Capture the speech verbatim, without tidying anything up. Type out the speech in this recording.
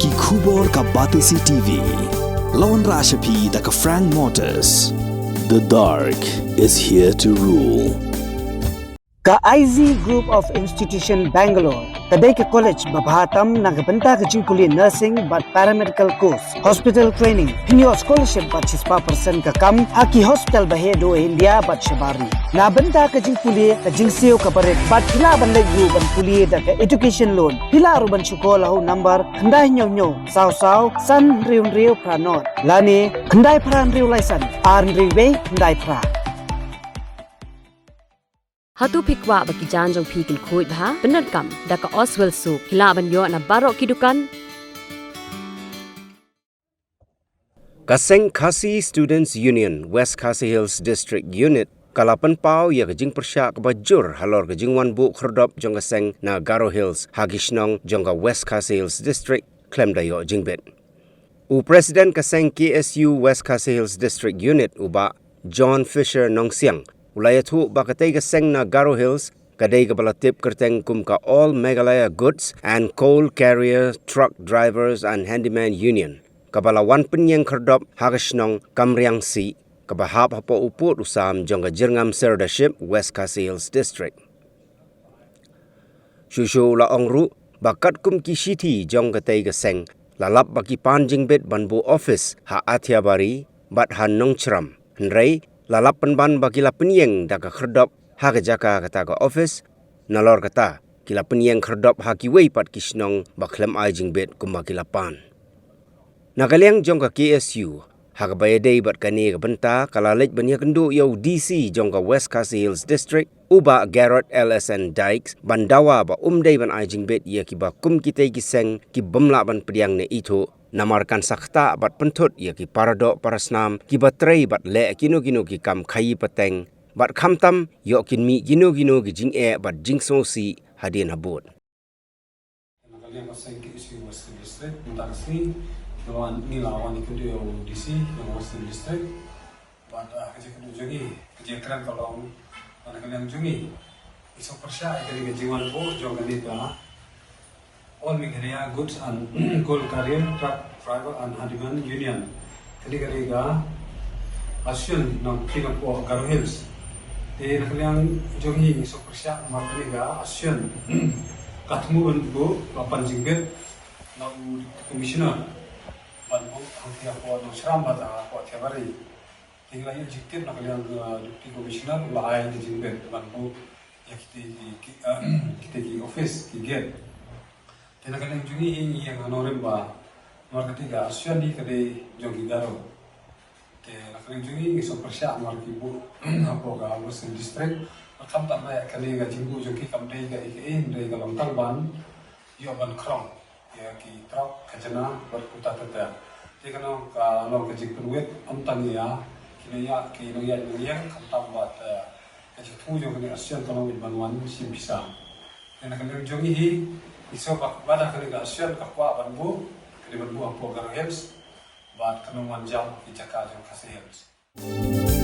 Ki khubor ka Batesi T V. La wanrah sha phi da ka Frank Motors. The dark is here to rule. Ka I Z Group of Institution Bangalore ka dei ka college ba bha tam na ka bynta ka jingpule nursing bad paramedical course, hospital training, pynïoh scholarship bad shispah percent ka kam ha ki hospital ba heh duh India bad shabar ri. Na bynta ka jingpule ka jingsiew kaba rit bad phi lah ban leit ruh ban pule da ka education loan. Phi lah ruh ban shu call ha u number khyndai hynñiew hynñiew saw saw san hynriew hynriew phra nod lane khyndai phra hynriew lai san ar hynriew wei khyndai phra. Hato phi kwah ba ki jaiñ jong phi kin khuid bha? Pyndonkam da ka Oswell Soap. Phi lah ban ïoh na baroh ki dukan. Ka seng Khasi Students Union West Khasi Hills District Unit ka la pynpaw ïa ka jingpyrshah kaba jur halor ka jingwan buh khyrdop jong ka seng na Garo Hills ha ki shnong jong ka West Khasi Hills District khlem da ïoh jingbit. U President ka seng K S U West Khasi Hills District Unit, u Bah John Fisher Nongsiang, u la ïathuh ba katei ka seng na Garo Hills ka dei kaba la tip kyrteng kum ka All Meghalaya Goods and Coal Carrier Truck Drivers and Handyman Union, kaba la wan pynïeng khyrdop ha ka shnong Kamriang Sih, kaba hap hapoh u pud u sam jong ka Jyrngam Serdaship, West Khasi Hills District. Shuh shuh u la ong ruh ba katkum ki shithi jong katei ka seng, la lap ba ki pan jingbit ban buh office ha Athiabari bad ha Nongchram. Hynrei la lap pynban ba ki la pynïeng da ka khyrdop ha ka jaka kata ka office, nalor kata ki la pynïeng khyrdop ha kiwei pat ki shnong ba khlem ai jingbit kumba ki la pan. Na ka liang jong ka K S U, ha kaba ïadei bad kane ka bynta, ka la leit ban ïakynduh ïa u D C jong ka West Khasi Hills District, u Bah Garod L S N Dykes, ban dawa ba um dei ban ai jingbit ïa kiba kum kitei ki seng ki bym lah ban pdiang ne ithuh, namar kan sa ktah bad pynthut ïa ki paradoh parasnam kiba trei bad leh kino kino ki kam khaïi pateng, bad khamtam ïoh kin mih kino kino ki jingeh bad jingsngewsih hadien habud. Na ka liang ka seng K S U Western District, mynta ka sngi ngi la wan, ngi la wan ïakynduh ïa u D C jong Western District. Bad, ah, ka jingkynduh jong ngi, ka jingkren ka long, na ka liang jong ngi, ngi sngewpyrshah ïa kane ka jingwan buh jong kane ka All Meghalaya Goods and Coal Carrier Truck Driver and Handyman Union. Kane ka dei ka association nongpynim hapoh Garo Hills. Te na ka liang jong ngi ngi sngewpyrshah namar kane ka association ka thmu ban buh, ka pan jingbit na u Deputy Commissioner ban buh hangtei hapoh Nongshram bad hapoh Athiabari. Te ngi la ïoh jingtip na ka liang, uh, Deputy Commissioner u la ai ka jingbit ban buh ïa kitei ki, ki, uh, kitei ki office, ki gate. Te na ka liang jong ngi hi ngi ïeng hangnoh rim ba namar katei ka association hi ka dei jong ki Garo. Te na ka liang jong ngi ngi sngewpyrshah namar ki buh hapoh ka Western District. Bad khamtam ba kane ka jingbuh jong ki kam dei kaei kaei, hynrei ka long tang ban ïoh ban khrong ïa ki trok, khajna bad kumta ter ter. Te kane ka long ka jingpynwit ym tang ïa ki nongïaid, ki nongïaid nongïeng, khamtam bad, eh, ka jingthmu jong kane ka association ka long ban wan shim pisa. Te na ka liang jong ngi hi, ngi sngewbha ba lada kane ka association ka kwah ban buh, ka dei ban buh hapoh Garo Hills bad kan ym wan jam ki jaka jong Khasi Hills.